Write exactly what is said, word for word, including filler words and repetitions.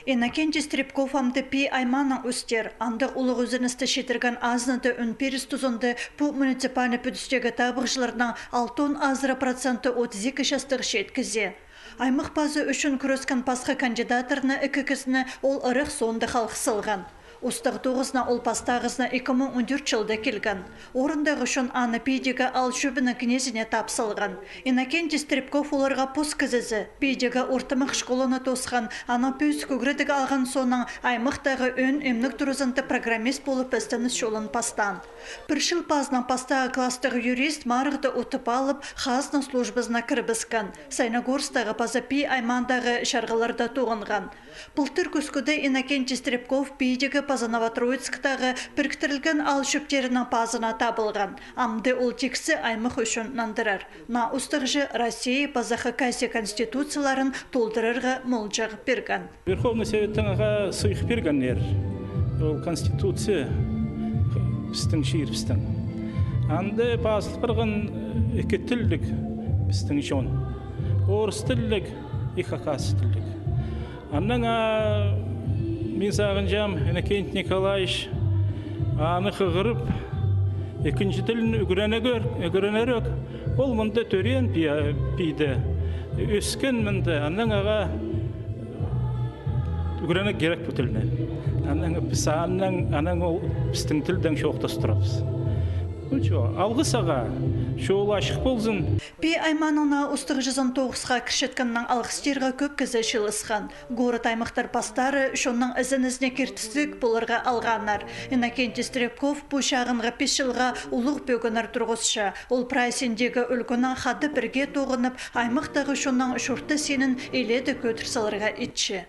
Иннокентий Стрепков амды Пии аймаанаң ӧстер. Андағ улуғ ӱзеністі читірген азынада ӱн пиріс тузында пу муниципальный пӱдістегі табығҷыларның алтон азыра проценті отыс ікі частығ чиит кізі. Аймах пазы ӱчӱн кӱрескен пасха кандидаттарны, ікі кізіні, ол ырах соонда халғыс салған. Устағ тоғызына ол пастағызына ікі муң он тӧрт чылда килген. Орындағы чон аны Пиидегі аал чӧбінің кнезіне тап салған. Иннокентий Стрепков оларға пос кізізі, Пиидегі ортымах школаны тоосхан, аның пӧзік ӱгредіг алған соонаң аймахтағы ӧӧн имнег туразында программист полып істеніс чолын пастаан. Пір чыл пазынаң пастағы класстағы юрист марығда утып алып, хазна службазына кірібіскен. Саяногорсктағы паза Пии аймаандағы чарғыларда тоғынған. Пылтыр кӱскӱде Иннокентий Стрепков Пиидегі паза Новотроицктағы піріктірілген аал чӧптерінің пазына табылған. Амды ол тиксі аймах ӱчӱн нандырар. Наа устағҷы Россия паза Хакасия конституцияларын толдырарға молҷағ пирген. Верховный Советтің ағаа сыйых пиргеннер. Ол конституция пістің чирібістің. Анда пазыл парған ікі тілліг пістің чон. Орыс тілліг и хакас тілліг. Аннаң, а, мин сағынчам, Иннокентий Николаевич аны хығырып, ікінҷі тілін ӱгренерек, ӱгренерек. Ол мында тӧреен Пии-, Пииде, ӧскен мында, аннаң ағаа ӱгренерге кирек пу тілні. Аннаң піс, аннаң, аннаң ол пістің тілдең чоохтас турабыс. Ну чо, алғыс ағаа, чолы ачых ползын. Пии аймааның наа устағҷызын тоғысха кірчеткеннең алғыстирға кӧп кізі чыылысхан. Город-аймахтар пастары чонның ізенізіне киртістіг поларға алғаннар. Иннокентий Стрепков пу чағынғы пис чылға улуғ пӧгіннер турғысча. Ол прай синдегі ӱлгӱнең хада пірге тоғынып, аймахтағы чонның чуртас синін илееде кӧдір саларға итче.